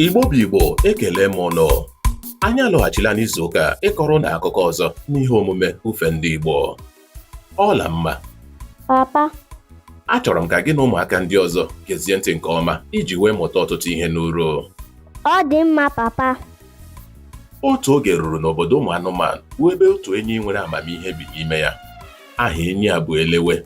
Igbo bụ Igbo, ekele m ụnụ. Anyị alọghachila n'izu ụka ịkọrọ ụnụ akụkọ ọzọ n'ihe omume Ufe Ndị Igbo. Ọlamma. Papa. Achọrọ m ka gị na ụmụaka ndị ọzọ gezie ntị nke ọma iji wee mụta ọtụtụ ihe n'uru. Ọ dị mma, papa. Otu oge ruru n'obodo ụmụ anụmanụ bụ ebe otu enyi nwere amamihe bi n'ime ya. Aha enyi a bụ Elewe.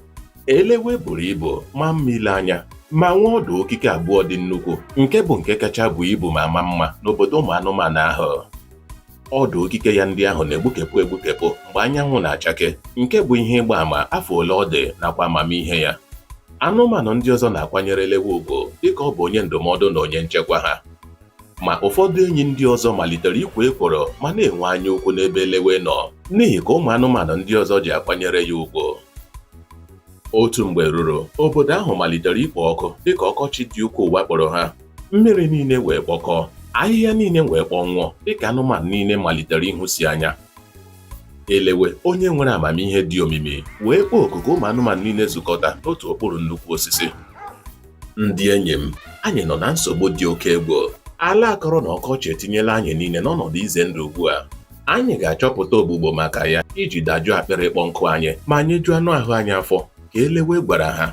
Elewe buru ibu maa mma ile anya ma nwee ọdụ okike abụọ dị nnukwu nke bụ nke kacha buo ibu ma maa mma n'obodo ụmụ anụmanụ ahụ. Ọdụ okike ya ndị ahụ na-egbukepụ egbukepụ mgbe anyanwụ na-achake nke bụ ihe ịgba ama afọ ole ọ dị nakwa amamihe ya. Anụmanụ ndị ọzọ na-akwanyere Elewe ugwu dịka ọ bụ onye ndụmọdụ na onye nchekwa ha. Ma ụfọdụ enyi ndị ọzọ malitere ikwo ekworo ma na-enwe anya ukwu n'ebe Elewe nọ n'ihi ka ụmụ anụmanụ ndị ọzọ ji akwanyere ya ugwu. Otu mgbe ruru, obodo ahụ malitere ikpo ọkụ dịka ọkọchị dị ukwuu wakporo ha. Mmiri niile wee kpọkọọ, ahịhịa niile wee kpọnwụọ dịka anụmanụ niile malitere ịhụsi anya. Elewe, onye nwere amamihe dị omimi, wee kpọọ oku ka ụmụ anụmanụ niile zukọta n'otu okpuru nnukwu osisi. Ndị enyi m, anyị nọ na nsogbu dị oke egwu. Ala akọrọ na ọkọchị etinyela anyị niile n'ọnọdụ ize ndụ ugbu a. Anyị ga-achọpụta ogbugbo maka ya iji dajụọ akpịrị ịkpọ nkụ anyị ma nyejuo anụ ahụ anyị afọ, ka Elewe gwara ha.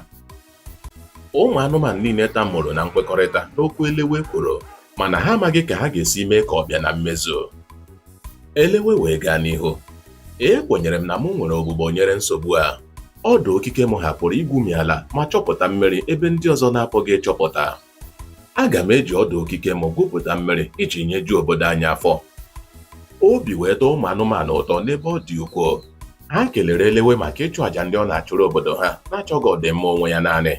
Ụmụ anụmanụ niile tamuru na nkwekọrịta n'okwu Elewe kwuru, mana ha amaghị ka ha ga-esi mee ka ọ bịa na mmezu. Elewe wee gaa n'ihu. Ekwenyere m na mụ nwere ogbugbo nyere nsogbu a. Ọdụ okike m ha pụrụ igwumi ala ma chọpụta mmiri ebe ndị ọzọ na-apụghị ịchọpụta. Aga m eji ọdụ okike m gwupụta mmiri iji nyejuo obodo anyị afọ. Obi wee tọọ ụmụ anụmanụ ụtọ n'ebe ọ dị ukwuu. Ha kelere Elewe maka ịchụ àjà ndị ọ na-achụrụ obodo ha na-achọghị ọdịmma onwe ya naanị.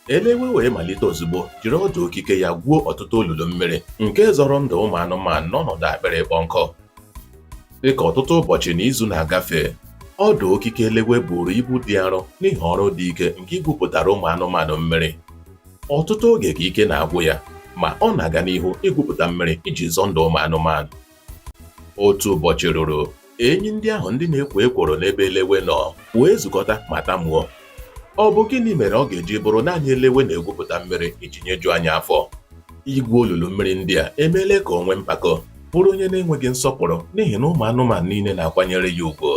Elewe wee malite ozugbo jiri ọdụ okike ya gwuo ọtụtụ olulu mmiri nke zọrọ ndụ ụmụ anụmanụ n'ọnọdụ akpịrị ịkpọ nkụ. Dịka ọtụtụ ụbọchị na izu na-agafe, ọdụ okike Elewe buru ibu dị arọ n'ihi ọrụ dị ike nke igwupụtara ụmụ anụmanụ mmiri. Ọtụtụ oge ka ike na-agwụ ya, ma ọ na-aga n'ihu igwupụta mmiri iji zọọ ndụ ụmụ anụmanụ. Otu ụbọchị ruru, enyi ndị ahụ ndị na-ekwo ekworo n'ebe Elewe nọ wee zukọta ma tamuo. Ọ bụ gịnị mere ọ ga-eji bụrụ naanị Elewe na-egwupụta mmiri iji nyejuo anyị afọ? Igwu olulu mmiri ndị a emeela ka o nwee mpako, bụrụ onye na-enweghị nsọpụrụ n'ihi na ụmụ anụmanụ niile na-akwanyere ya ugwu.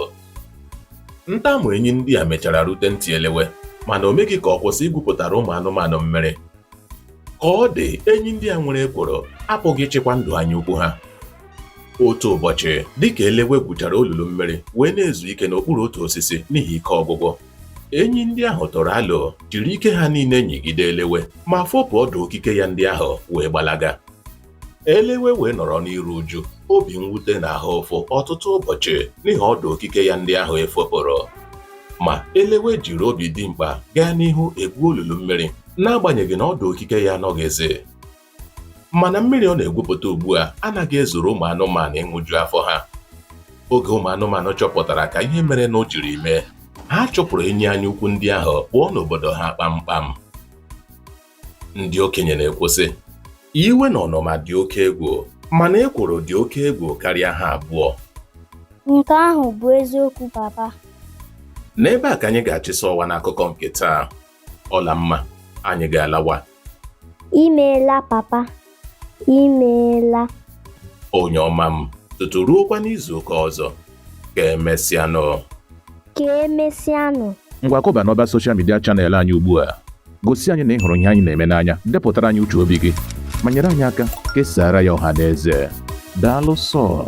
Ntamu enyi ndị a mechara rute ntị Elewe, mana o meghị ka ọ kwụsị igwupụtara ụmụ anụmanụ mmiri. Ka ọ dị, enyi ndị a nwere ekworo apụghị ịchịkwa ndụ anya ukwu ha. Otu ụbọchị, dịka Elewe gwuchara olulu mmiri wee na-ezu ike n'okpuru otu osisi n'ihi ike ọgwụgwụ, enyi ndị ahụ tụrụ alo jiri ike ha niile nyigide Elewe ma fopụ ọdụ okike ya ndị ahụ wee gbalaga. Elewe wee nọrọ n'iru uju, obi mwute na ahụ ụfụ ọtụtụ ụbọchị n'ihi ọdụ okike ya ndị ahụ efopụrụ. Ma Elewe jiri obi dimkpa gaa n'ihu egwu olulu mmiri n'agbanyeghị na ọdụ okike ya anọghịzi. Mana mmiri ọ na-egwupụta ugbu a anaghị ezuru ụmụ anụmanụ ịṅụju afọ ha. Oge ụmụ anụmanụ chọpụtara ka ihe merenụ jiri mee, ha chụpụrụ enyi anya ukwu ndị ahụ pụọ n'obodo ha kpamkpam. Ndị okenye na-ekwu sị, iwe na ọnụma dị oke egwu, mana ekworo dị oke egwu karịa ha abụọ. Nke ahụ bụ eziokwu, papa. N'ebe a ka anyị ga-achịsa ọwa n'akụkọ nke taa. Ọlamma, anyị ga-alawa. Imeela, papa. Imeela. Onye ọma m, tutu ruokwa n'izu ụka ọzọ. Ka emesịanụ. Ka emesịanụ. Ngwa kụba n'ọba social media channel anyị ugbu a. Gosi anyị na ị hụrụ ihe anyị na-eme n'anya, depụtara anyị uche obi gị, ma nyere anyị aka kesaara ya ọha na eze. Daalụ sọ.